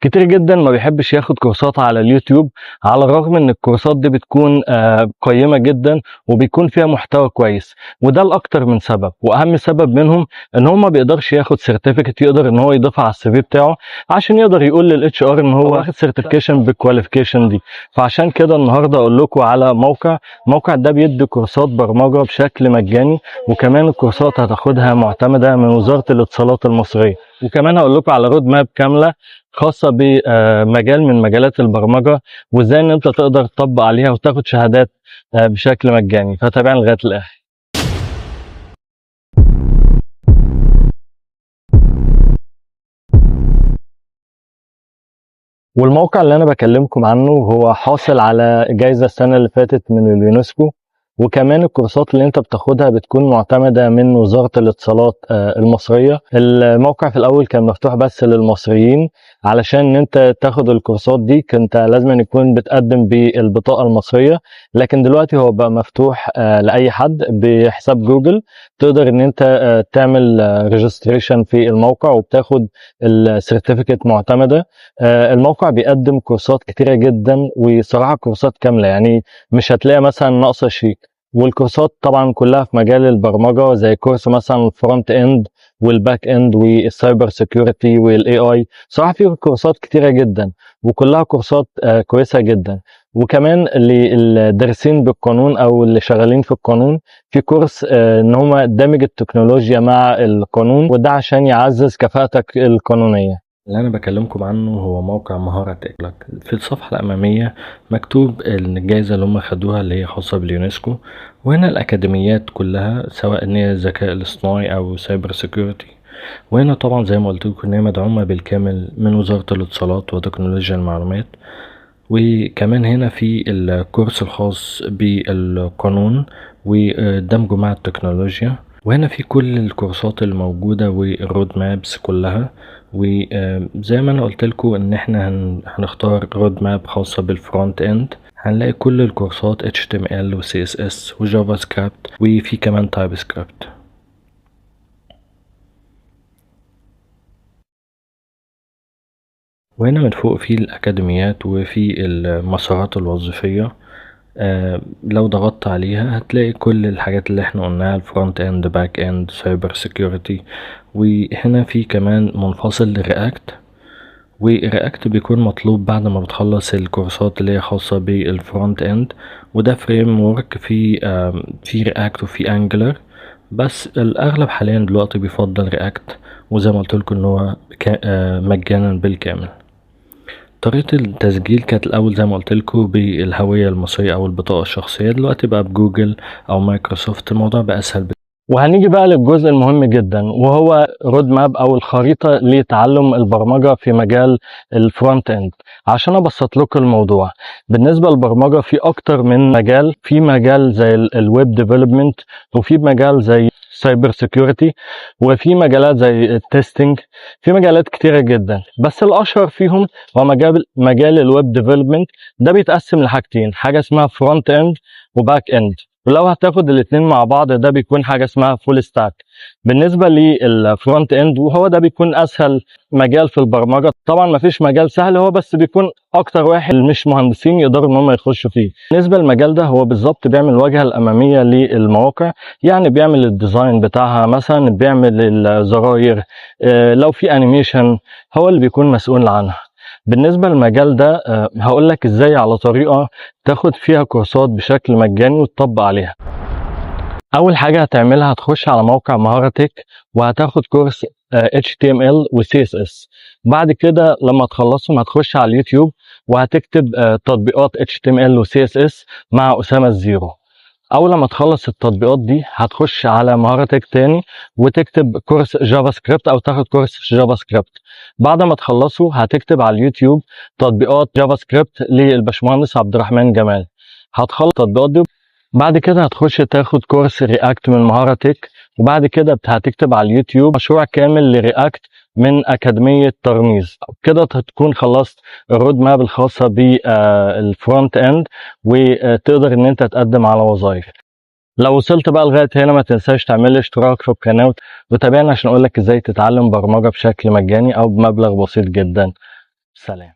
كتير جدا ما بيحبش ياخد كورسات على اليوتيوب، على الرغم ان الكورسات دي بتكون قيمة جدا وبيكون فيها محتوى كويس، وده لأكتر من سبب، واهم سبب منهم ان هو ما بيقدرش ياخد certificate يقدر ان هو يضيفها على ال CV بتاعه عشان يقدر يقول لل HR ان هو واخد certification بال qualification دي. فعشان كده النهارده اقول لكم على موقع ده بيدي كورسات برمجة بشكل مجاني، وكمان الكورسات هتاخدها معتمدة من وزارة الاتصالات المصرية. وكمان هقول لكم على road map كاملة خاصة بمجال من مجالات البرمجة، وازاي ان انت تقدر تطبق عليها وتاخد شهادات بشكل مجاني. فتابعنا لغاية الاخر. والموقع اللي انا بكلمكم عنه هو حاصل على جايزة السنة اللي فاتت من اليونسكو، وكمان الكورسات اللي انت بتاخدها بتكون معتمدة من وزارة الاتصالات المصرية. الموقع في الاول كان مفتوح بس للمصريين، علشان ان انت تاخد الكورسات دي كنت لازم يكون بتقدم بالبطاقة المصرية، لكن دلوقتي هو بقى مفتوح لأي حد بحساب جوجل. تقدر ان انت تعمل registration في الموقع وبتاخد ال certificate معتمدة. الموقع بيقدم كورسات كتيرة جدا، وصراحة كورسات كاملة، يعني مش هتلاقي مثلا ناقصة شيء. والكورسات طبعا كلها في مجال البرمجة، زي كورس مثلا ال front end وال back end وال cyber security وال AI. صراحة في كورسات كتيرة جدا وكلها كورسات كويسة جدا. وكمان اللي الدارسين بالقانون او اللي شغالين في القانون في كورس ان هم دمج التكنولوجيا مع القانون، وده عشان يعزز كفاءتك القانونية. اللي انا بكلمكم عنه هو موقع مهارة تك. في الصفحة الامامية مكتوب ان الجائزة اللي هم خدوها اللي هي خاصة باليونسكو، وهنا الاكاديميات كلها سواء ان هي الذكاء الاصطناعي او cyber security. وهنا طبعا زي ما قلت لكم ان هي مدعومة بالكامل من وزارة الاتصالات وتكنولوجيا المعلومات. وكمان هنا في الكورس الخاص بالقانون ودمجه مع التكنولوجيا، وهنا في كل الكورسات الموجودة وال road maps كلها. وزي ما انا قلت لكم ان احنا هنختار road map خاصة بال front end، هنلاقي كل الكورسات HTML و CSS و JavaScript، وفي كمان TypeScript. وهنا من فوق في الأكاديميات وفي المسارات الوظيفية، لو ضغطت عليها هتلاقي كل الحاجات اللي احنا قلناها، ال front end، back end، cyber security. وهنا في كمان منفصل لل React، وال React بيكون مطلوب بعد ما بتخلص الكورسات اللي هي خاصة بال front end، وده framework في React وفي Angular، بس الاغلب حاليا دلوقتي بيفضل React، وزي ما قلت لكم ان هو مجانا بالكامل. طريقة التسجيل كانت الأول زي ما قلت لكم بالهوية المصرية أو البطاقة الشخصية، دلوقتي بقى بجوجل أو مايكروسوفت، الموضوع بقى أسهل بكتير. وهنيجي بقى للجزء المهم جدا، وهو road map أو الخريطة لتعلم البرمجة في مجال ال front end. عشان أبسط لكم الموضوع، بالنسبة للبرمجة في أكتر من مجال، في مجال زي ال web development، وفي مجال زي cyber security، وفي مجالات زي ال testing، في مجالات كتيرة جدا، بس الأشهر فيهم هو مجال ال web development. ده بيتقسم لحاجتين، حاجة اسمها front end و back end، ولو هتاخد الاتنين مع بعض ده بيكون حاجة اسمها full stack. بالنسبة لل front end وهو ده بيكون أسهل مجال في البرمجة، طبعا مفيش مجال سهل، هو بس بيكون أكتر واحد مش مهندسين يقدروا إن هم يخشوا فيه. بالنسبة للمجال ده هو بالظبط بيعمل الواجهة الأمامية للمواقع، يعني بيعمل ال design بتاعها، مثلا بيعمل الزراير، لو في animation هو اللي بيكون مسؤول عنها. بالنسبة للمجال ده، هقول لك ازاي على طريقة تاخد فيها كورسات بشكل مجاني وتطبق عليها. اول حاجة هتعملها هتخش على موقع مهارة تك وهتاخد كورس، HTML و CSS. بعد كده لما تخلصهم هتخش على اليوتيوب وهتكتب، تطبيقات HTML و CSS مع أسامة الزيرو. اول لما تخلص التطبيقات دي هتخش على مهارة تك تاني وتكتب كورس JavaScript او تاخد كورس JavaScript. بعد ما تخلصه هتكتب على اليوتيوب تطبيقات JavaScript للبشمهندس عبد الرحمن جمال، هتخلص التطبيقات دي. بعد كده هتخش تاخد كورس React من مهارة تك، وبعد كده هتكتب على اليوتيوب مشروع كامل ل React من أكاديمية ترميز. كده هتكون خلصت ال road map الخاصة بال front end، وتقدر ان انت تقدم على وظائف. لو وصلت بقى لغاية هنا ما تنساش تعمل لي اشتراك في القناة وتابعنا عشان اقول لك ازاي تتعلم برمجة بشكل مجاني او بمبلغ بسيط جدا. سلام.